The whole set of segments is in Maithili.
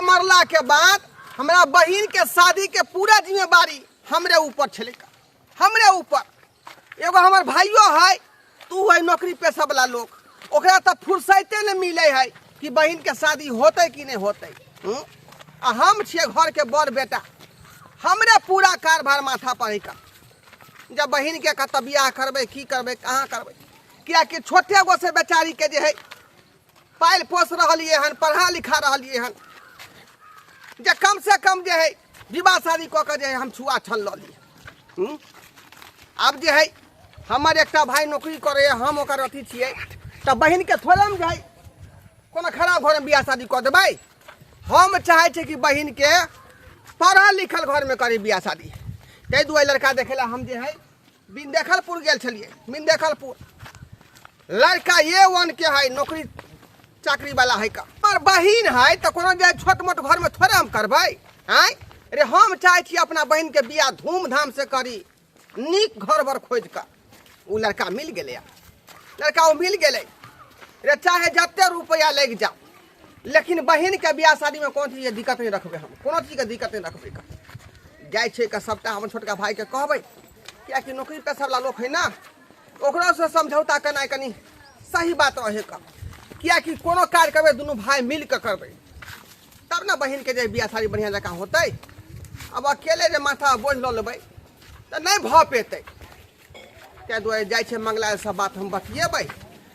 के मरला के बाद हमरा बहिन के शादी के पूरा जिम्मेवारी हमरे ऊपर छलै, हमरे ऊपर। एगो हमर भाइयो है, तू है नौकरी पेशा वाला लोग, ओकरा तऽ फुर्सते नहि मिलै है कि बहिन के शादी होतै कि नहि होतै। आ हम छियै घर के बड़ बेटा, हमरे पूरा कारभार माथा पर है। जब बहिन के कतऽ बियाह करबै, की करबै, कहाँ करबै, कियाकि छोटे गो से बेचारी के जे है पालि पोस रहलियै हन, पढ़ा लिखा रहलियै हन, जे कम से कम जे है विवाह शादी कऽ के जे है हम छुआ छन लऽ ली। आब जे है हमर एकटा भाई नौकरी करैए, हम ओकर अथी छियै, तऽ बहिनके थोड़े हम जे है कोनो खराब घरमे बियाह शादी कऽ देबै। हम चाहै छियै कि बहिनके पढ़ल लिखल घरमे करी बियाह शादी। ताहि दुआरे लड़का देखै लए हम जे है बिंदेखलपुर गेल छलियै। बिंदेखलपुर लड़का ए वन के है, नौकरी चाकरी वाला है का। पर बहिन है तऽ कोनो जे छोट मोट घरमे थोड़े हम करबै। आँय रे, हम चाहै छी अपना बहिनके बियाह धूमधाम से करी, नीक घर बर खोजि कऽ। ओ लड़का मिल गेलै, लड़का ओ मिल गेलै रे, चाहे जते रुपैआ लागि जाओ, लेकिन बहिनके बियाह शादीमे कोनो चीजके दिक्कत नहि रखबै हम, कोनो चीजके दिक्कत नहि रखबै। का जाइ छै के सबटा हम छोटका भाइके कहबै, कियाकि नौकरी पेशावला लोक है ना, ओकरोसँ समझौता केनाइ कनि सही बात रहे का, कियाकि कोनो काज करबै दुनू भाय मिल कऽ करबै तब ने बहिनके जे बियाह शादी बढ़िआँ जकाँ होतै। आब अकेले जे माथा बोझ लऽ लेबै तऽ नहि भऽ पेतै। ताहि दुआरे जाइ छै मंगला सब बात हम बतियेबै,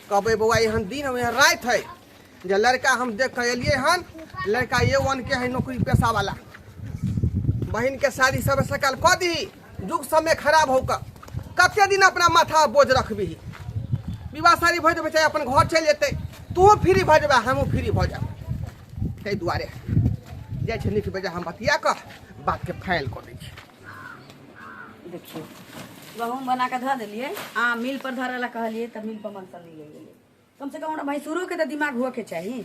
कहबै बौआ एहन दिन एहन राति है जे लड़का हम देख कऽ एलियै हन, लड़का ए वन के है, नौकरी पेशावला, बहिनके शादी सब सकाल कऽ दही, युग समय खराब हो कऽ कते दिन अपना माथा बोझ रखबही। विवाह शादी भऽ जेबै चाहे अपन घर चलि जेतै, तू फ्री भऽ जेबै, हमहूँ फ्री भऽ जायब। ताहि दुआरे जाइ छै नीक बेजा हम बतिया कऽ बातके फाइनल कऽ दै छी। देखियौ गहूँम बना कऽ धऽ देलियै आ मिल पर धरऽ लए कहलियै तऽ मिल पर मनसर नहि लऽ गेलै। कम से कम हमरा भैंसुरोके तऽ दिमाग हुअके चाही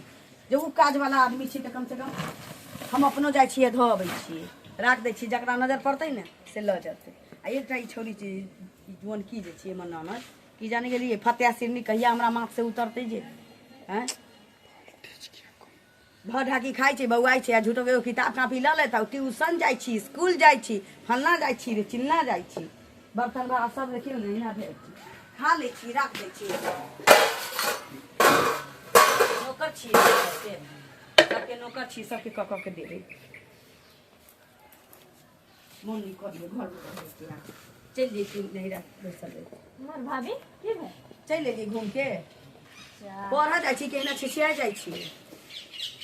जे ओ काजवला आदमी छै, तऽ कम से कम हम अपनो जाइ छियै धऽ अबै छियै, राख दै छियै, जकरा नजर पड़तै ने से लऽ जेतै। आ एकटा ई छौड़ी छै, ई जुअनकी जे छियै हमर ननद, की जाने गेलियै फतेह सिरनी कहिया हमरा माथसँ उतरतै जे आँय भऽ ढाकी खाइ छै, बौआइ छै आ झूठोके एगो किताब कापी लऽ लेत। ट्यूशन जाइ छी, स्कूल जाइ छी, फल्लाँ जाइ छी रे चिल्लाँ जाइ छी, बर्तन भाड़ा सब देखियौ ने एहिना भेल छै। खा लै छी, राख दै छी। नौकर छी सबके, सबके नौकर छी, सबके कऽ कऽ के देबै। मोन नहि करियै घरमे रहैके, आब चलि जैती नैहरा बैसल रहिती। हमर भाभी की भेल? चलि एलियै घूम के। पढ़ऽ जाइ छी कि एना छिछिया जाइ छी?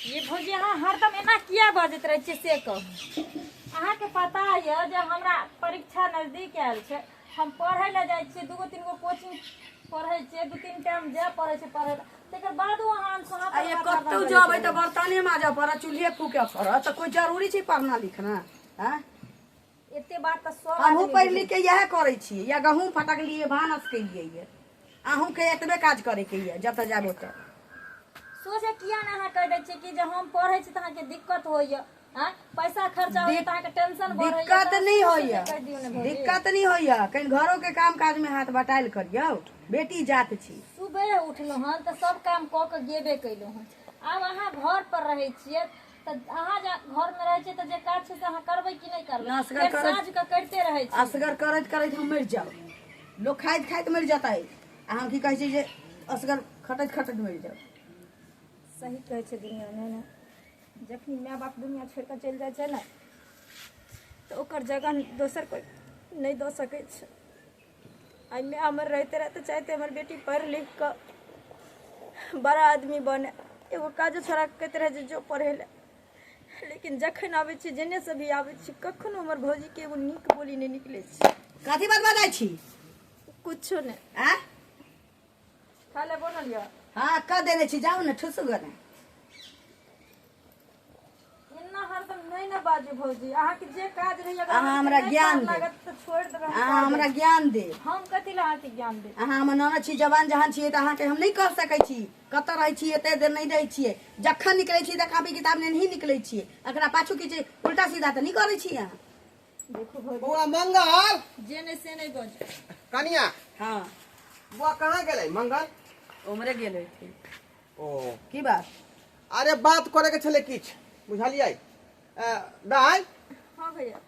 ये भौजी, अहाँ हरदम एना किया बजैत रहै छियै से कहू। अहाँके पता यऽ जे हमरा परीक्षा नजदीक आयल छै, हम पढ़ै लए जाइ छियै, दूगो तीन गो कोचिंग पढ़ै छियै, दू तीन टाइम जाय पड़ै छै पढ़ै लए, तकर बादो अहाँ अनसोहाँत आ ये बात कतौ हरदम जेबै बजैत तऽ रहै। बर्तने माजऽ पड़त, चूल्हे फूकऽ पड़त, तऽ कोइ जरूरी छै पढ़ना लिखना? आँय एते बात तऽ सब हमहूँ आदमी पढ़ि लिख के इएह करै छियै, या गहूँम फटकलियै, भानस केलियै ये, अहूँके एतबे काज करैके ये जतऽ जायब ओतऽ। सोचे किया ने अहाँ कहि दै छियै कि जे हम पढ़ै छी तऽ अहाँके दिक्कत होइए, आँय पैसा खर्चा होइए तऽ अहाँके टेंशन बढ़ैए? दिक्कत तऽ नहि सोचि होइए, कऽ कहि दियौ ने भौजी। दिक्कत नहि होइए, कनि घरोके काम काजमे हाथ बटायल करियौ, बेटी जात छी। सुबह उठलहुँ हन तऽ सब काम कऽ के गेबे कयलहुँ हन। आब अहाँ घर पर रहै छियै तऽ अहाँ जे घरमे रहै छियै तऽ जे काज छै से अहाँ करबै कि नहि करबै? असगर फेर करैत- साँझ के करिते रहै छी। असगर करैत करैत हम मरि जाउ, लोक खाइत खाइत मरि जेतै आ हम की कहै छी जे असगर खटैत खटैत मरि जाउ। सही कहै छै दुनिआँमे ने, जखनी माय बाप दुनिया छोड़ि कऽ चलि जाइ छै ने तऽ ओकर जगह दोसर कोइ नहि दऽ सकै छै। आइ माय हमर रहिते रहते चाहते हमर बेटी पढ़ि लिख कऽ बड़ा आदमी बने, एगो काजो छोड़ा कऽ कहैत रहै जे जो पढ़ै लए, लेकिन जखन आबै छी, जेने से भी आबै छी, कखनो हमर भौजीके एगो नीक बोली नहि निकलै छै। कथी बात बजाइ छी? कुछो नहि। आँय खाय लए बनल यऽ? हँ, कऽ देने छी, जाउ ने ठुसू गने। एना हरदम नहि ने बाजू भौजी, अहाँके जे काज रहैया अगर अहाँ अहाँके हमरा नहि ज्ञान पार देब। लागत तऽ छोड़ि देबै हम अहाँ काज। हमरा ज्ञान देब? हम कथी लए अहाँके ज्ञान देब? अहाँ हमर ननद छी, जवान जहान छियै, तऽ अहाँके हम नहि कह सकै छी। कतऽ रहै छी? एते देर नहि रहै छियै। जखन निकलै छी तऽ कापी किताब नेनही निकलै छियै। एकरा पाछू की छै? उल्टा सीधा तऽ नहि करै छी अहाँ? देखू भौजी। बौआ मंगल। जे नहि से नहि बाजू। कनिया। हँ। बौआ कहाँ गेलै मंगल? उमरे गेल होथिन। ओ की बात? अरे बात करे के छलै किछु। बुझलियै? दाइ। हाँ भैया।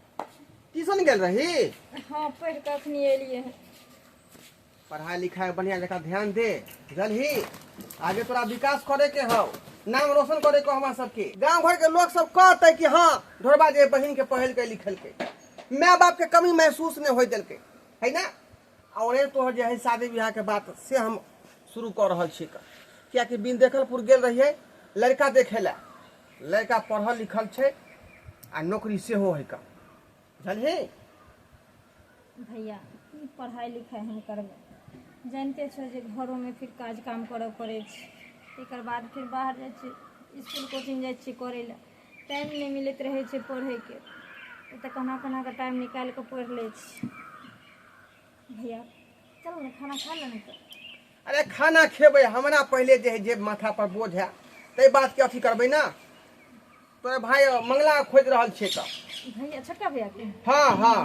ट्यूशन गेल रही? हाँ, पढ़ि कऽ अखनी एलियै हँ। पढ़ाई लिखाई बढ़िया जकाँ ध्यान दे, बुझलही? आगे तोरा विकास करे के हौ, नाम रोशन करे के हौ। हमरा सबके गांव घर के लोग सब कहते कि हाँ, ढोरबा जे बहिन के पढ़ेलकै लिखेलकै, माय बाप के कमी महसूस नहीं होय देलकै, है ना? और ये तोहर जे है शादी ब्याह के बात से हम शुरू कऽ रहल छी, कियाकि बिन देखलपुर गेल रहियै लड़का देखे ला। लड़का पढ़ल लिखल छै आ नौकरी सेहो है का, बुझलही? भैया, की पढ़ाइ लिखाइ हम करबै? जानिते छौ जे घरोमे फिर काज काम करऽ पड़ै छै, तकर बाद फिर बाहर जाइ छियै, इसकुल कोचिंग जाइ छियै करै लए, टाइम नहि मिलैत रहै छै पढ़ैके। तऽ कोना कोना कऽ टाइम निकालि कऽ पढ़ि लै छी। भैया, चल ने, खाना खा ले ने तऽ। अरे, खाना खेबै, हमरा पहिले जे है जे माथा पर बोझ है ताहि बात के अथी करबै ना। तोरे भाई मंगला खोजि रहल छियै तऽ। भैया, छोटका भैया के? हाँ हाँ।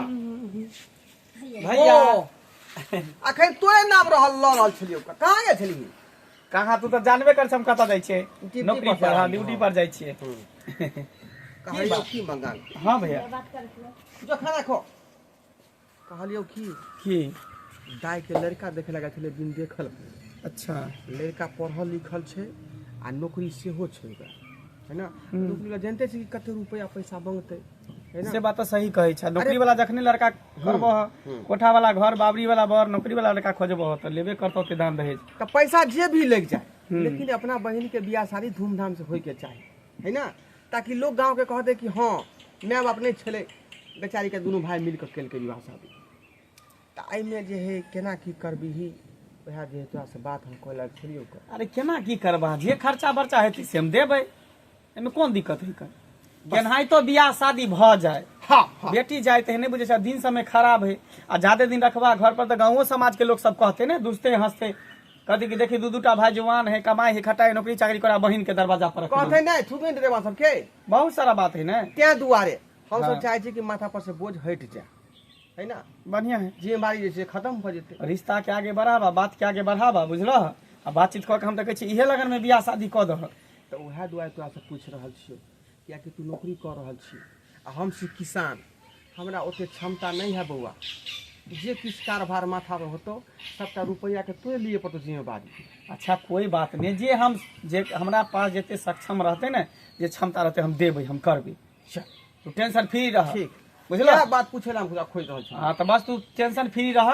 भैया। ओ, अखन तोरे नाम रहल लऽ रहल छलियौ, कहाँ गेल छलिही? कहाँ? तू तऽ जानबे कर छ हम कतऽ जाइ छियै। ड्यूटी नौकरी पर पर, हाँ। जाइ। ड्यूटी पर जाइ छियै। कहलियौ की मंगल? हाँ भैया। बात कर। जो खाना खो। कहलियौ की? की? दाइ के लड़का देखे लगा छलै बिन देखल। अच्छा। लड़का पढ़ल लिखल छै आ नौकरी सेहो छै ओकरा, है ना? नौकरी ला जानते छै कि कते रुपया पैसा मांगतै, है ना? से बात तऽ सही कहै छ। नौकरी वाला जखने लड़का करबह, कोठा वाला घर, बाबरी वाला बर, नौकरी वाला लड़का खोजबह तऽ लेबे करतौ ते दान दहेज। तऽ पैसा जे भी लग जाए, लेकिन अपना बहिन के बियाह शादी धूमधाम से होय के चाही, है ना? ताकि लोग गांव के कहते कि हाँ, माय बाप नहीं छलै बेचारी के, दुनू भाई मिल कऽ केलकै विवाह शादी। तऽ एहिमे जे है केना की करबिही, वएह जे है तोरा से बात हम कहै लए छलियौ कऽ। अरे, केना की करबा? जे खर्चा बर्चा हेतै से हम देबै, एहिमे कोन दिक्कत है? कर केनाहितो बियाह शादी भऽ जाए। हाँ हाँ। बेटी जाए तऽ नहि बुझै छै, दिन समय खराब है आ ज्यादे दिन रखबा घर पर तऽ गाँवो समाज के लोग सब कहते ने, दुसते हंसते, कहते कि देखी, दू दूटा भाई जवान है, कमाई है, खटाई, नौकरी चाकरी करा, बहिन के दरवाजा पर रखने। कहते नहि, थूके नहि देबा सबके। बहुत सारा बात है ने। तें दुआरे हम सब हाँ। चाहै छी कि माथा पर से बोझ हटि जाए, है ना? बढ़िया है। जिम्मेवारी जे छै खत्म भऽ जेतै। रिश्ता के आगे बढ़ावा, बात के आगे बढ़ावा, बुझलह? आ बातचीत कऽ के हम तऽ कहै छी इहे लगन में बियाह शादी कऽ दह। तऽ उएह दुआरे तोरासँ पूछि रहल छियौ, कियाकि तू नौकरी कऽ रहल छी आ हम छी किसान। हमरा ओते क्षमता नहि है बौआ। जे किछु कारभार माथापर होतौ, सबटा रुपैआके तोरे लिए पड़तौ जिम्मेवारी। अच्छा, कोई बात नहीं। जे हम जे हमरा पास जते सक्षम रहते ने, जे क्षमता रहते, हम देबै, हम करबै। चल। तू टेंशन फ्री रह। ठीक। बुझलह? इएह बात पूछे ला हम तोरा खोजि रहल छी। हाँ, तऽ बस तू टेंशन फ्री रह।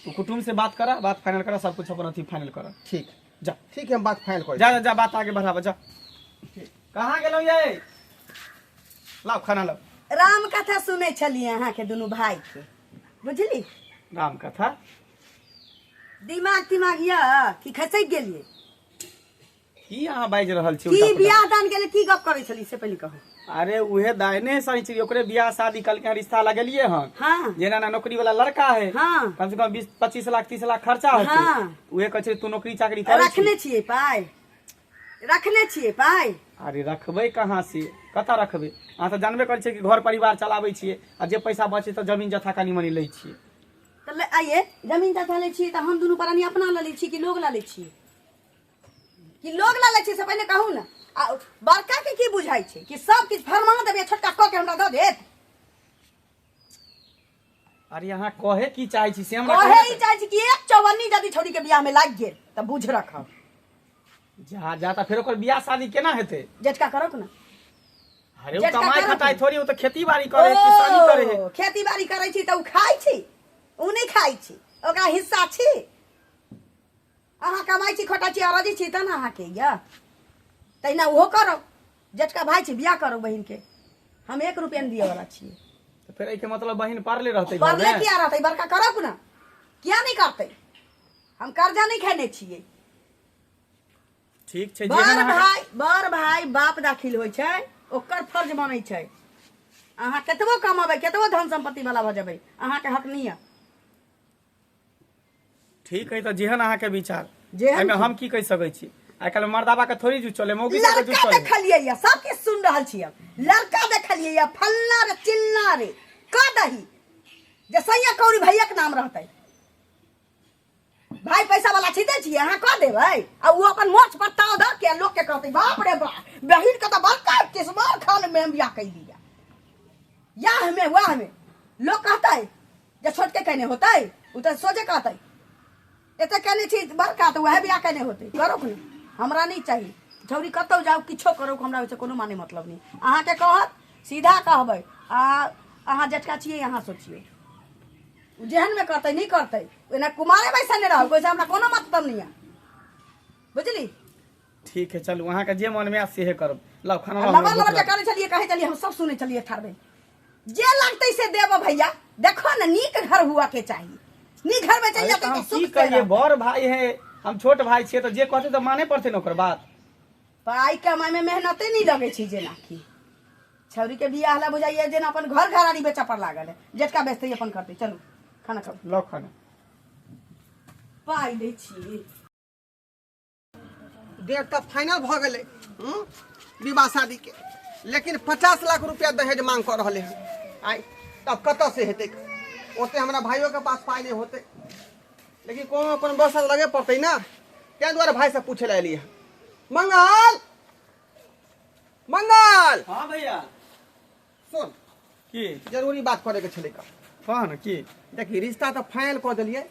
तू कुटुम्ब से बात कर, बात फाइनल कर, सब कुछ अपन अथी फाइनल कर। ठीक। जा। ठीक है, हम बात फाइनल कर। जा जा जा, बात आगे बढ़ावा, जा। कहाँ गेलहुँ ये? लाओ, खाना लाओ। राम कथा सुनै छलियै अहाँके दुनू भाई के, बुझली? राम कथा? दिमाग तिमाग यऽ कि खसकि गेलियै? की अहाँ बाजि रहल छी की उल्टा पुल्टा? बियाह दान गेलै, की गप करै छली से पहिले कहू। अरे, उहे दाहिने सही ओकरे बियाह शादी कल के रिश्ता लगेलिए हन। जेना ना नौकरी वाला लड़का है। कम से कम 20-25 लाख, 30 लाख खर्चा होते। उहे कहै छै तू नौकरी चाकरी करै छी। रखने छियै पाइ? रखने छियै पाइ? अरे, रखबै कहाँ से? कतऽ रखबै? अहाँ तऽ जानबे करै छियै कि घर परिवार चलाबै छियै आ जे पैसा बचे तऽ जमीन जथा कनि मनि लै छियै। तऽ आइये जमीन जथा लै छियै तऽ हम दुनू प्राणी अपना लऽ लै छी कि लोग लऽ लै छियै? कि लोग लऽ लै छियै से पहिने कहू ने। आ बड़का के की बुझाइ छै कि सब किछु फरमा देबै, छोटका कऽ के हमरा दऽ देत? अरे, अहाँ कहे की चाहै छी से हमरा कहे कहू ई ने। चाहै छी कि एक चौवन्नी यदि छौड़ी के बियाह में लागि गेल तऽ बुझ रखब। जा जा, तऽ फेर ओकर बियाह शादी केना हेतै? जेटका करक ने। अरे, ओ जेटका कमाइ करत खटाइ ने। थोड़ी, ओ तऽ खेती बाड़ी करे है, किसानी करे है। ओ, खेती बाड़ी करै छी तऽ ओ खाइ छी? ओ नहि खाइ छी, ओकरा हिस्सा छी। अहाँ कमाइ छी, खटाइ छी, अरजी छी तऽ ने अहाँके यऽ। तहिना ओहो करब, जेटका भाय छी, बियाह करब बहिनके। हम एक रुपया नहि दिअ वाला छियै। तऽ फेर एहिके मतलब बहिन पारले रहतै पढ़ले घरमे? किया रहतै? बड़का करब ने, किया नहि करतै? हम कर्जा नहि खेने छियै। ठीक छै, बड़ जेहन अहाँके भाई, बड़ भाई बाप दाखिल होइ छै, ओकर फर्ज बनै छै। अहाँ कतबो कमेबै, कतबो धन संपत्ति वाला भऽ जेबै, अहाँके हक नहि यऽ। ठीक है, तऽ जेहन अहाँके विचार। जेहन एहिमे हम की कहि सकै छी? आइ काल्हि मर्दाबा के थोड़ी जुट चले, मौगी सबके जुट लड़का चले। देखलियै यऽ, सब किछु सुन रहल छी हम। लड़का देखलियै यऽ, फल्ला रे चिल्ला रे, कह दही जे सैया कौड़ी भैया के नाम रहतै। भाई पैसा वाला छिते छियै, अहाँ कह देबै आ ओ अपन मोछ पर ताव धऽ के लोक के कहतै, बाप रे बाप, बहिन के तऽ बड़का किस्मत खान में हम बियाह कैली याह में वाह में लोग कहतै जे छोटके केने होतै उ तऽ सोझे कहतै एते केने छी बड़का तऽ वएह बियाह केने होतै करो ने हमरा नहि चाही छौरी कतौ जाउ किछो करो हमरा ओहिसँ कोनो माने मतलब नहि अहाँके कहत सीधा कहबै आ अहाँ जेठका छियै अहाँ सोचियौ ओ जेहनमे करतै नहि करतै ओना कुमारे बैसल नहि रहब ओहिसँ हमरा कोनो मतलब नहि यऽ बुझली ठीक है चलू अहाँके जे मनमे आयत सेहे करब लाउ खाना लाउ, लबर हमरा लबर भूख जे लागल। करै छलियै कहै छलियै हम सब सुनै छलियै ठाढ़ भेल जे लगतै से देब भैया देखो ने नीक घर हुआ के चाही नीक घर में चलि अरे जेतै तऽ हम तऽ की सुख से कहियै रहतै। बड़ भाई है हम छोट भाई छियै तऽ जे कहतै तऽ माने पड़तै ने ओकर बात पाइ कमाइ में मेहनते नहि लगै छै जेनाकि छौरी के बियाह ला बुझाइया जेना अपन घर घरारी बेचऽ पर लागल है जेटका बेचतै अपन करतै चलू खाना खाउ लाउ खाना पाइ दै छी डेट तऽ फाइनल भऽ गेलै विवाह शादीके लेकिन 50 लाख रुपया दहेज मांग कऽ रहलै हन आइ तब कतऽ से हेतै ओते हमरा भाइयोके पास पाइ नहि होतै लेकिन कोनो अपन व्यवस्था तऽ लगे पड़तै ने ताहि दुआरे भाइसँ पूछे लए एलियै हन मंगल मंगल हाँ भैया सुन की जरूरी बात करैके छलै का कह ने की देखी रिश्ता तऽ फाइनल कऽ देलियै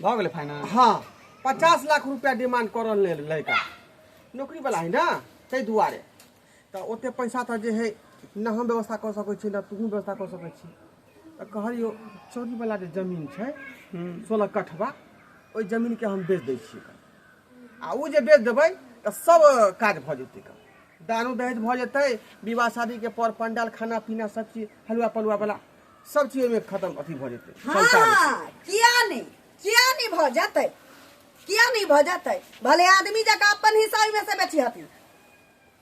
भऽ गेलै फाइनल हाँ 50 लाख रुपया डिमांड कऽ रहल है लड़का नौकरी वाला है ना ताहि दुआरे तऽ ओते पैसा तऽ जे है न हम व्यवस्था कऽ सकै छी न तू व्यवस्था कऽ सकै छी तऽ कहलियौ चौरीवला जे जमीन छै 16 कट्ठवा ओहि जमीनके हम बेच दै छियै आ ओ जे बेच देबै तऽ सब काज भऽ जेतै दानो दहेज भऽ जेतै विवाह शादीके पर पंडाल खाना पीना सब चीज हलुआ पलुआ वाला सब चीज ओहिमे खतम अथी भऽ जेतै सलटा जेतै। हाँ किया नहीं किया नहीं भऽ जेतै किया नहीं भऽ जेतै भले आदमी जकाँ अपन हिस्सा ओहिमे से बेची हथिन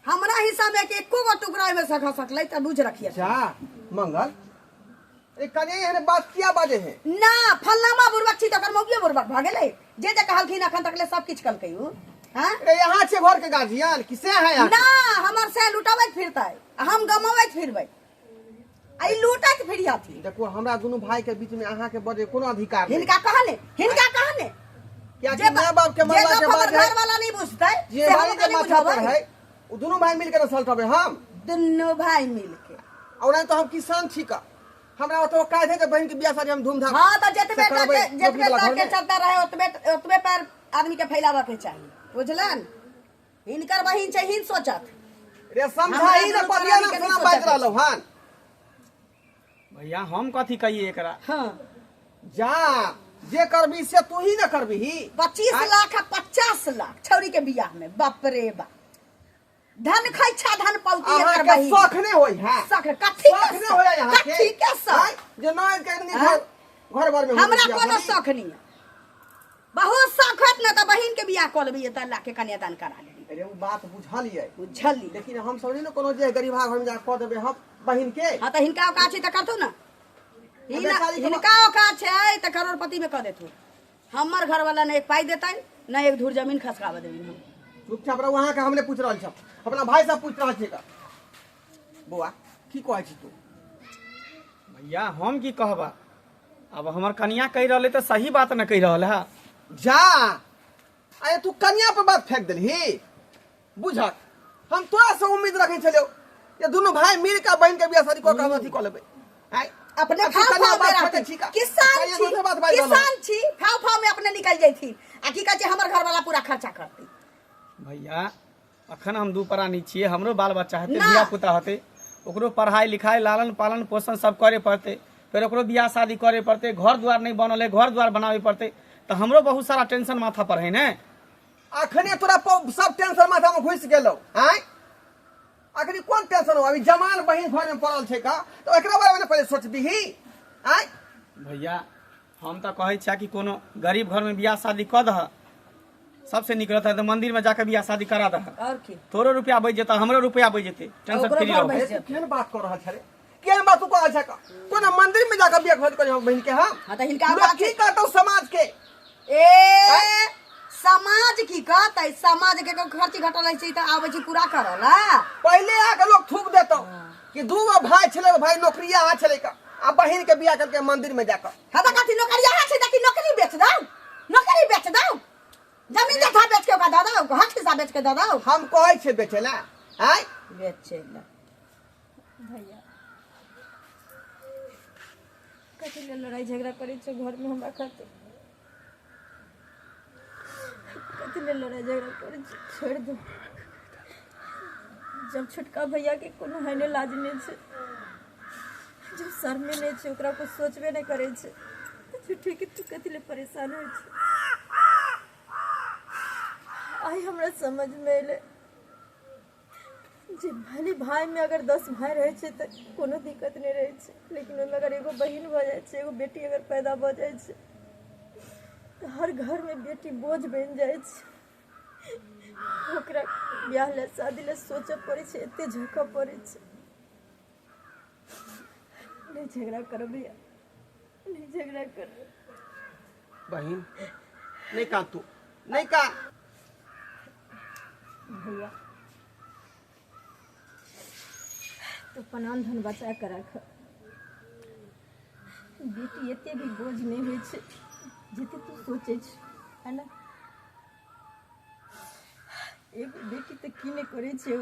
हमरा हिस्सा में के एको गो टुकड़ा ओहिमे से खसकलै तऽ बुझ रखिए जा मंगल ए कने एहन बात किया बाजे है ना फल्लामा बुड़बक छी तऽ ओकर मौगियो बुड़बक भऽ गेलै जे जे कहलखिन अखन तक ले सब किछु कलकै उ हाँ अरे यहाँ छे घर के गार्जियन किसे है यहाँ ना हमर से लुटाबैत फिरतै आ हम गमबैत फिरबै आ ई लूटैत फिरियथिन देखो हमरा दुनू भाई के बीच में अहाँ के बजे कोनो अधिकार नहीं हिनका कहने हिनका कहने क्या जे कि माँ बाप के जे मरला के गप हमर बाद है घर वाला नहीं बुझतै जे से हम भाई ओकरा के नहीं माथा पर बुझेबै। है वो दोनों भाई मिलकर न सलटबे हम दुनू भाई मिलके और नहीं तो हम किसान छी का हमरा ओतऽ काज है के बहन के बियाह शादी हम धूमधाम हाँ तो जतबे से तक करबै, के जतबे नौकरी वाला तक घर के में। चलता रहे ओतबे ओतबे पैर आदमी के फैलावे के चाहिए बुझलन हिनकर बहिन छै हिन सोचत रे समझाही हमरा न दुनू पतिया प्राणी न के सुना नहीं बाजि सोचत रहलौ हन भैया हम कथी कहिए एकरा हाँ जा जे करबी से तू ही न करबी 25 लाख आ 50 लाख छौरी के बियाह में बाप रे बाप धन खैछा धन पौती अहाँ एकर के बहिन शौख नहि होई है शौख कथी शौख के नहि होई अहाँ के कथी के शौख आँय, जे न के नहीं आँय? घर घर भर में हमरा कोनो शौख नहीं है बहुत शौख होत ना तऽ बहिन के बियाह कऽ लेबै तऽ लाख के कन्यादान करा लेबै अरे ओ बात बुझलियै बुझलियै लेकिन हम सब नहि ने कोनो जे गरीबा घर में जा कऽ देबै हम बहिन के हाँ तऽ हिनका औकात छै तऽ करथु ने बेचारी के हिनका औकात छै तऽ करोड़पति में कऽ देथु हमर घरवाला ने एक पाइ देतनि ने एक धूर जमीन खसकाबऽ देबनि हम चुपचाप रहू अहाँके हम नहि पूछि रहल छी अपना भाई से पूछि रहल छी बौआ की कहै छी तू भैया हम की कहबा अब हमर कनिया कहि रहल है तऽ सही बात न कहि रहल है जा अरे तू कनिया पर बात फेंक देलही बुझक हम तोरा से उम्मीद रखै छलियौ जे दुनू भाई मिल के बहिन के बियाह शादी कऽ के हम अथी कऽ लेबै आँय? अपने अब तू फाव कनिया फाव में बात रहथिन फेंकै छी का? किसान कनिया छी दोसर बात बाजि रहलौ। किसान छी फाव फाव में अपने निकल जैथिन आ की कहै छै हमर घरवाला पूरा खर्चा करतै भैया अखन हम दू प्राणी छियै हमरो बाल बच्चा हेतै ना। धिया पुता हेतै ओकरो पढ़ाइ लिखाइ लालन पालन पोषण सब करे पड़तै फेर ओकरो बियाह शादी करे पड़तै घर दुआर नहि बनल है घर दुआर बनाबे पड़तै तऽ हमरो बहुत सारा टेंशन माथा पर है ने अखने तोरा सब टेंशन माथा में घुसि गेलौ आँय अखनी कोन टेंशन हो अभी जवान बहिन घर में पड़ल छै का तऽ एकरा बारे में ने पहिले सोचबिही आँय भैया हम तऽ कहै छियै कि कोनो गरीब घरमे बियाह शादी कऽ दह सबसे नीक रहता तऽ मंदिर में जाके बियाह शादी करा दह और की तोरो रुपया बचि जेतऽ हमरो रुपया बचि जेतै टेंशन ओकरो फ्री घर रहबै बचि अरे तू जेतै। केहन बात कऽ रहल छे रे केहन बात तू कऽ रहल छे का कोनो मंदिर में जाकर बियाह कर हम बहिन के हम हाँ तऽ हिनका लोग बात की कहतौ समाज के ए समाज की कहतै समाज के खर्ची घटल छै तऽ आबै छै पूरा करऽ ला पहले आके लोग थूक देतौ कि दू गो भाई छले भाई नौकरिया आ छले का आ बहिन के बियाह करके मंदिर में जाकर हाँ तऽ कथी नौकरिया छै तऽ की नौकरी बेच दौ नौकरी बेच दौ जमीन जथा बेच के ओकरा दऽ दौ हक हिस्सा बेच के दऽ दौ हम कहै छै बेचे ला आय बेचे ला भैया कथी लए लड़ाइ झगड़ा करै छै घरमे हमरा खातिर कथी लए लड़ाइ झगड़ा करै छै छोड़ि दू जब छोटका भैयाके कोनो हैने लाज नहि छै जब शर्मे नहि छै ओकरा कुछ सोचबे नहि करै छै तऽ झूठेके तू कथी लए परेशान होइ छै आइ हमरा समझमे एलै जे भले भायमे अगर 10 भाय रहै छै तऽ कोनो दिक्कत नहि रहै छै लेकिन ओहिमे अगर एगो बहिन भऽ जाइ छै एगो बेटी अगर पैदा भऽ जाइ छै तऽ हर घरमे बेटी बोझ बनि जाइ छै ओकरा बियाह लए शादी लए सोचऽ पड़ै छै एते झखऽ पड़ै छै नहि झगड़ा करब भैया नहि झगड़ा करब बहिन नहि कान तू नहि कान भैया तो अपन धन बचा के राख बेटी एते भी बोझ नहीं होइ छै जते तू सोचै छै है ना एगो बेटी तऽ की नहि करै छै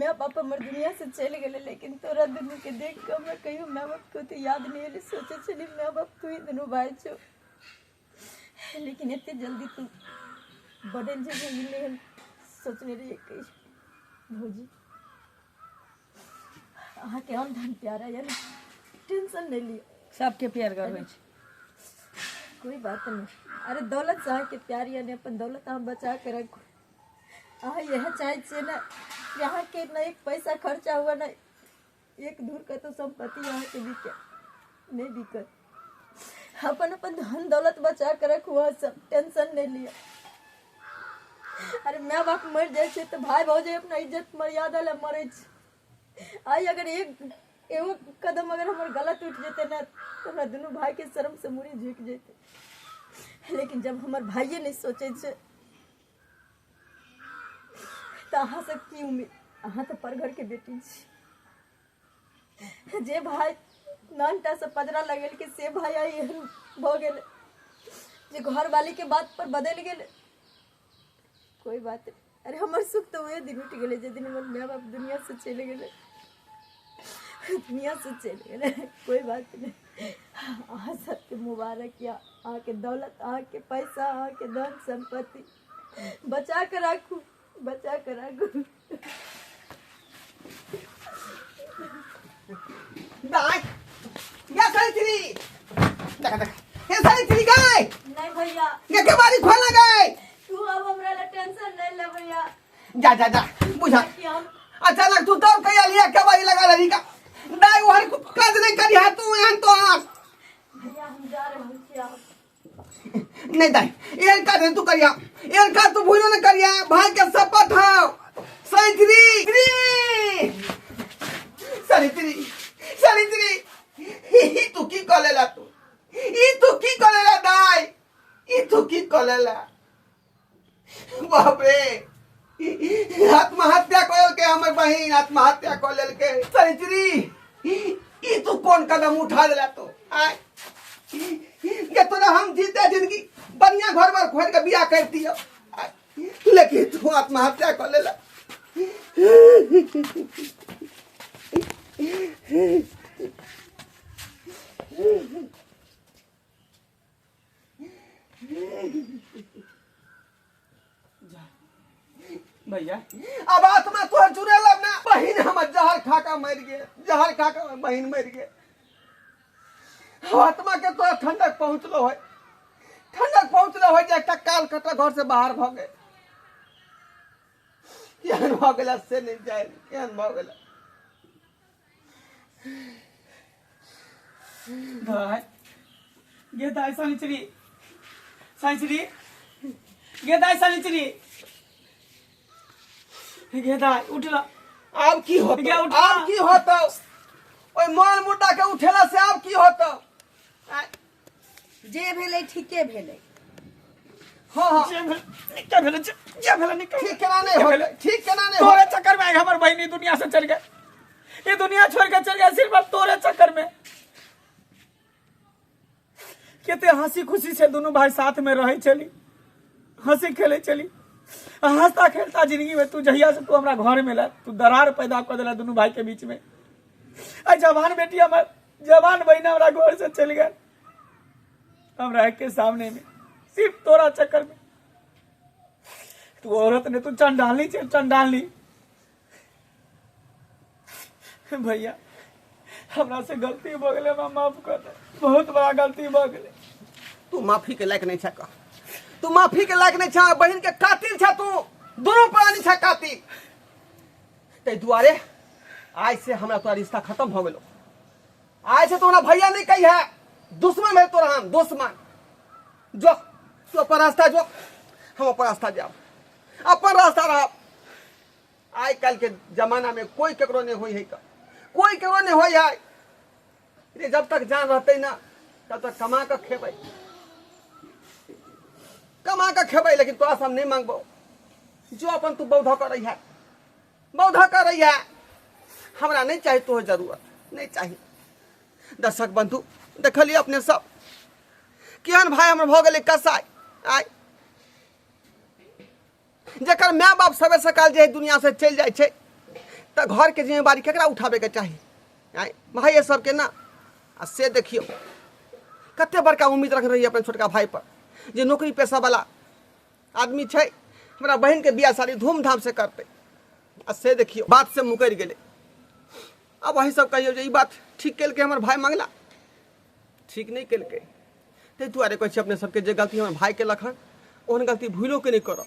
माय बाप हमर दुनिया से चलि गेलै लेकिन तोरा दुनूके देख कऽ हमरा कहियो माय बापके ओते याद नहि एलै सोचै छलियै माय बाप तू ही दुनू भाय छौ लेकिन एते जल्दी तू बदलि जेबही ई नहि हम सोचने रहियै कहियो भौजी अहाँके हम धन प्यारा यऽ ने टेंशन नहि लिअ सबके प्यारगर होइ छै कोई बात नहीं अरे दौलत से अहाँके प्यार यऽ ने अपन दौलत अहाँ बचा के रखू अहाँ इएह चाहै छियै ने कि अहाँके ने एक पैसा खर्चा हुए ने एक धूर कतौ सम्पत्ति अहाँके बिके नहि बिकत अपन अपन धन दौलत बचा के रखू अहाँ सब टेंशन नहि लिअ अरे माय बाप मरि जाइ छै तऽ भाय भौजाइ अपना इज्जत मर्यादा लए मरै छै आइ अगर एक एगो कदम अगर हमर गलत उठि जेतै ने तऽ हमरा दुनू भायके शर्मसँ मूड़ी झुकि जेतै लेकिन जब हमर भाइये नहि सोचै छै तऽ अहाँ सब की उम्मीद अहाँ तऽ पर घरके बेटी छी जे भाय नानटा से पजरा लगेलकै से भाय आइ एहन भऽ गेलै जे घरवालीके बात पर बदलि गेलै कोई बात नहीं अरे हमर सुख तऽ ओहे दिन उठि गेलै जे दिन हमर माय बाप दुनिया से चलि गेलै दुनिया से चलि गेलै कोई बात नहीं अहाँ सबके मुबारक या अहाँके दौलत अहाँके पैसा अहाँके धन सम्पत्ति बचा के राखू बचा के राखू दाय या सावित्री देखा देखा हे सावित्री गाय नहीं भैया ये के बारी खोला गए तू अब हमरा ला टेंशन नहीं ले भैया जा जा जा बुझा कि हम अचानक तू दौड़ के आलिया के बारी लगा रही का दाय ओहर काज नहीं करी हा तू एहन तो आ भैया हम जा रहल छी आब नहीं दाई एहन काज नहीं तू करिया एहन काज तू भूलो नहीं करिया भाई के शपथ हो सावित्री सावित्री सावित्री ई तू की कऽ लेला तू ई तू की कऽ लेला दाई ई तू की कऽ लेला बाप रे आत्महत्या कऽ लेलकै हमर बहिन आत्महत्या कऽ लेलकै सावित्री ई तू कोन कदम उठा देला तो आय के तोरा हम जीते जिंदगी बढ़िया घर बार खोल के बियाह कर दियो आय, लेकिन तू आत्महत्या कर लेला भैया अब आत्मा तोहर जुड़ेल ना बहिन हमर जहर खा के मरि गेल जहर खा के बहिन मरि गेल अब आत्मा के तोरा ठंडक पहुंचलो है ठंडक पहुंचलो है जे एकटा काल कटा घर से बाहर भऽ गेल केहन भऽ गेला से नहि जाय केहन भऽ गेला भाई गे दाई सानिचरी सानिचरी गे दाई सानिचरी गे दाई उठला आब की होतो गे उठा। आब की होतो ओहि मन मुद्दा के उठेला से आब की होतो आय, जे भेलै ठीके भेलै हाँ हाँ जे भेल निका भेल जे जे भेल निका ठीक केना नहीं होतो ठीक केना नहीं तोरे होतो चक्कर में आइ हमर बहिनी दुनिया से चल गए ये दुनिया छोड़ के चल गए सिर्फ अब तोरे चक्कर में कते हंसी खुशी से दोनों भाई साथ में रहे चली हंसी खेले चली हंसता खेलता जिंदगी में तू जहिया से तू हमरा घर में ला, तू दरार पैदा कर देला दुनू भाई के बीच में। आ जवान बेटी हमर, जवान बहिना हमरा घर से चल गए हमरा के सामने में, सिर्फ तोरा चक्कर में। तू औरत ने तू चंडालनी छे, चंडालनी। भैया हमरा से गलती भ गेलै, हमरा माफ कर दे, बहुत बड़ा गलती भ गेलै। तू माफी के लायक नहीं छा, कह तू माफी के लायक नहीं छा, बहन के कातिल छा तू, दोनों प्राणी छा कातिल। ताहि दुआरे आइ से हमरा तोरा रिश्ता खत्म भ गेलो, आइ से तोरा भैया नहीं कही है, दुश्मन है तोरा हम, दुश्मन। जो तू अपन रास्ता जो, हम अपन रास्ता जाब, अपन रास्ता रह। आइ काल्हि के जमाना में कोई केकरो नहीं होई है का, कोई केकरो नहीं होई है रे। जब तक जान रहते ना तब तक कमा के खेबै, कमा के खेबै, लेकिन तोरा से हम नहीं मांगबो। जो अपन तू बौद्ध करै है, बौद्ध करै है, हमरा नहीं चाही तोहर जरूरत नहीं चाही। दर्शक बंधु देखलिए अपने सब केहन भाई हमर भऽ गेलै कसाई। आइ जकर माय बाप सबेर सकाल जे दुनिया से चलि जाइ छै तऽ घरके जिम्मेवारी केकरा उठाबैके चाही? आँय भाइये सबके ना। आ से देखियौ कते बड़का उम्मीद रखने रहियै अपन छोटका भाई पर जे नौकरी पेशावला आदमी छै, हमरा बहिनके बियाह शादी धूमधाम से करतै। आ से देखियौ बात से मुकरि गेलै। आब अहीं सब कहियौ जे ई बात ठीक केलकै हमर भाई मंगला? ठीक नहि केलकै। ताहि दुआरे कहै छी अपने सबके जे गलती हमर भाई केलक हन ओहन गलती भूलोके नहि करब।